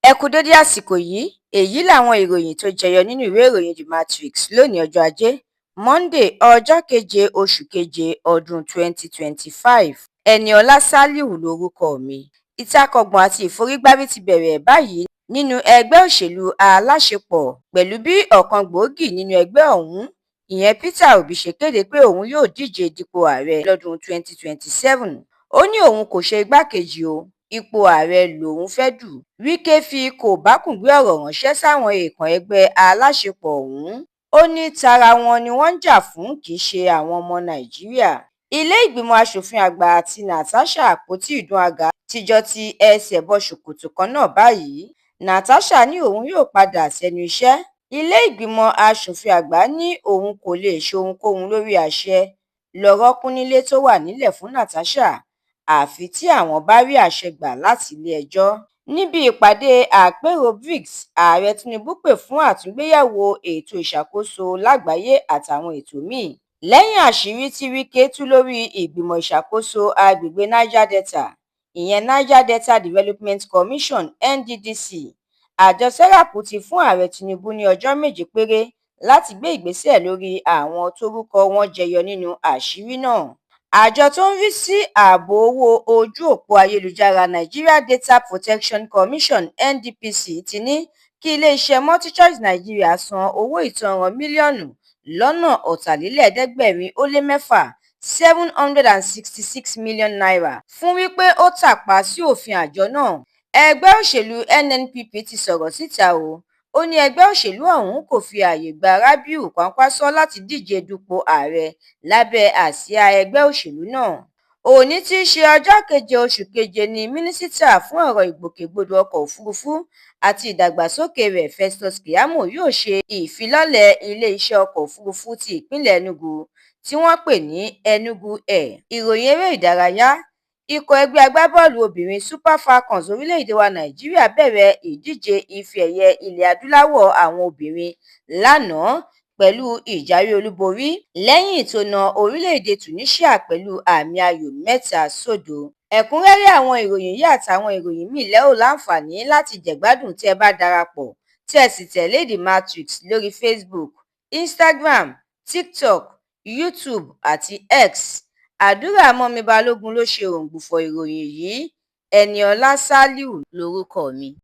Ẹ kú dédé àsìkò yìí. Èyí làwọn ìròyìn tó jẹyọ nínú ìwé ìròyìn The Matrix lónìí, ọjọ́ Ajé Monde, ọjọ́ keje oṣù keje ọdún 2025. Eniola Saliu lorúkọ mi. Ìtakọ̀ngbọ̀n àti ìforígbárí ti bẹ̀rẹ̀ báyìí nínú ẹgbẹ́ òṣèlú Aláṣepọ̀ pẹ̀lú bí ọ̀kan gbòógì nínú ẹgbẹ́ ọ̀hún, ìyẹn Peter Obi, ṣe kéde pé òun yóò díje dupò ààrẹ lọ́dún 2027. Ó ní òun kò ṣe igbákejì o, ipò ààrẹ lòún fẹ́ẹ́ dù. Wike fi kòbákùngbé ọ̀rọ̀ ránṣẹ́ sáwọn èèkàn ẹgbẹ́ Aláṣepọ̀ ọ̀hún. Ó ní tara wọn ni wọ́n ń jà fún, kì í ṣe àwọn ọmọ Nàìjíríà. Ilé-ìgbìmọ̀ asòfin àgbà àti Natasha Akpoti-Uduaghan ti jọ ti ẹsẹ̀ bọ ṣòkòtò kan náà báyìí. Natasha ní òun yóò padà sẹ́nu iṣẹ́. Ilé-ìgbìmọ̀ asòfin àgbà ní òun kò lè ṣe ohunkóhun lórí àṣẹ lọ́rọ̀kùn-nílé tó wà nílẹ̀ fún Natasha, àfi tí àwọn bá rí àṣẹ gbà láti ilé-ẹjọ́. Níbi ìpàdé àpérò BRICS, Ààrẹ Tinubu pè fún àtúngbéyẹ̀wò ètò ìṣàkóso lágbàáyé àtàwọn ètò mí-ín. Lẹ́yìn àṣírí tí Wike tú lórí ìgbìmọ̀ ìṣàkóso àgbègbè Niger Delta, ìyẹn Niger Delta Development Commission, NDDC, àjọ SERAP ti fún Ààrẹ Tinubu ní ọjọ́ 7 péré láti gbé ìgbésẹ̀ lórí àwọn tórúkọ wọn jẹyọ nínú àṣírí náà. Àjọ tó ń rí sí ààbò owó ojú òpó ayélujára, Nigeria Data Protection Commission, NDPC, ti ní kí iléeṣẹ́ MultiChoice Nigeria san owó ìtanràn mílíọ̀nù lọ́nà 786, ₦766 million, fún wí pé ó tàpá sí òfin àjọ náà. Ẹgbẹ́ òṣèlú NNPP ti sọ̀rọ̀ síta o. Ò ní ẹgbẹ́ òṣèlú ọ̀hún kò fi ààyè gba Rabiu Kwankwaso láti díje dupò ààrẹ lábẹ́ àsíá ẹgbẹ́ òṣèlú náà. Òní tí í ṣe ọjọ́ keje oṣù keje ní Mínísítà fún ọ̀rọ̀ ìgbòkègbodò ọkọ̀ òfurufú àti ìdàgbàsókè rẹ̀, Festus Keyamo, yóò ṣe ìfilọ́lẹ̀ iléeṣẹ́ ọkọ̀ òfurufú ti ìpínlẹ̀ Enugu tí wọ́n pè ní Enugu Air. Ìròyìn eré ìdárayá. Ikọ̀ ẹgbẹ́ agbábọ́ọ̀lù obìnrin Super Falcons orílẹ̀-èdè wa Nàìjíríà bẹ̀rẹ̀ ìdíje Ife Ẹ̀yẹ Ilẹ̀ Adúláwọ̀ àwọn obìnrin lánàá pẹ̀lú ìjáwé olúborí lẹ́yìn tó na orílẹ̀-èdè Tunisia pẹ̀lú àmì ayò 3-0. Ẹ̀kúnrẹ́rẹ́ àwọn ìròyìn yìí àtàwọn ìròyìn míì lẹ́ ò láǹfààní láti jẹ̀gbádùn tẹ́ ẹ bá darapọ̀ tẹ́ ẹ sì tẹ̀lé The Matrix lórí Facebook, Instagram, TikTok, YouTube àti X. Àdúrà mọ́mì Balógun ló ṣe òǹgbùfọ̀ ìròyìn yìí. Eniola Saliu lorúkọ mi.